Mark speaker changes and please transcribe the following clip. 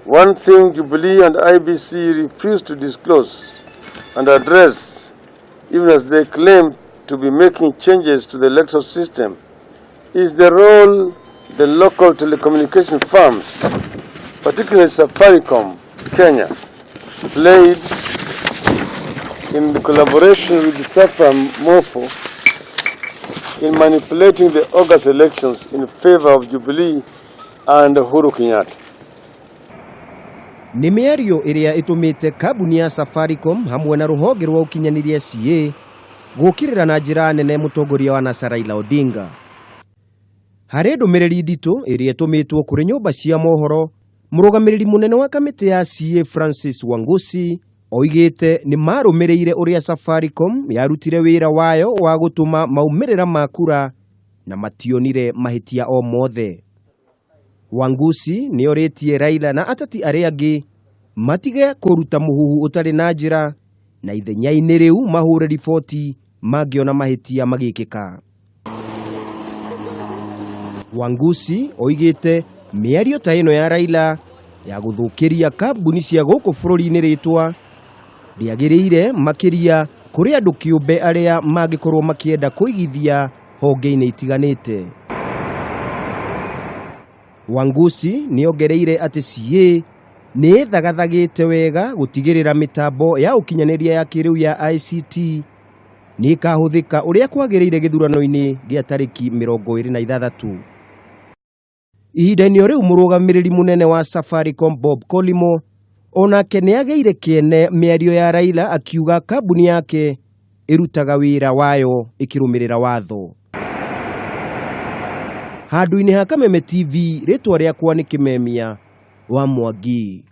Speaker 1: One thing Jubilee and IEBC refuse to disclose and address, even as they claim to be making changes to the electoral system, is the role the local telecommunication firms, particularly Safaricom Kenya, played in the collaboration with the Safra Mofo in manipulating the August elections in favor of Jubilee and Uhuru Kenyatta.
Speaker 2: Nĩ mĩario ĩrĩa ĩtũmĩte kambuni ya Safaricom hamwe na rũhonge rwa ũkinyanĩria CA gũkĩrĩra na njĩra nene mũtongoria wa NASA Raila Odinga. Harĩ ndũmĩrĩri nditũ ĩrĩa ĩtũmĩtwo kũrĩ nyũmba cia mohoro, mũrũgamĩrĩri mũnene wa kamĩtĩ ya CA Francis Wangusi oigĩte nĩ marũmĩrĩire ũrĩa Safaricom yarutire wĩra wayo wa gũtũma maumĩrĩra ma kura na mationire mahĩtia o mothe. Wangusi nĩ orĩtie Raila na ateti arĩa angĩ matige kũruta mũhuhu ũtarĩ na njĩra na ithenya-inĩ rĩu mahũre riboti mangĩona mahĩtia magĩkĩka. Wangusi oigĩte mĩario ta ĩno ya Raila ya gũthũkĩria kambuni cia gũkũ bũrũri-inĩ rĩtwa ndĩagĩrĩire, makĩria kũrĩ andũ kĩũmbe arĩa mangĩkorwo makĩenda kũigithia honge-inĩ itiganĩte. Wangusi nĩ ongereire atĩ CA nĩ ĩthagathagĩte wega gũtigĩrĩra mĩtambo ya ũkinyanĩria ya kĩrĩu ya ICT nĩ ĩkahũthĩka ũrĩa kwagĩrĩire gĩthurano-inĩ gĩa tarĩki 26. Ihinda-inĩ o rĩu, mũrũgamĩrĩri mũnene wa Safaricom Bob Collymore onake nĩ agĩire kĩene mĩario ya Raila, akiuga kambuni yake ĩrutaga wĩra wayo ĩkĩrũmĩrĩra watho. Handũ-inĩ ha Kameme TV, rĩtwa rĩakwa nĩ Kĩmemia wa Mwangi.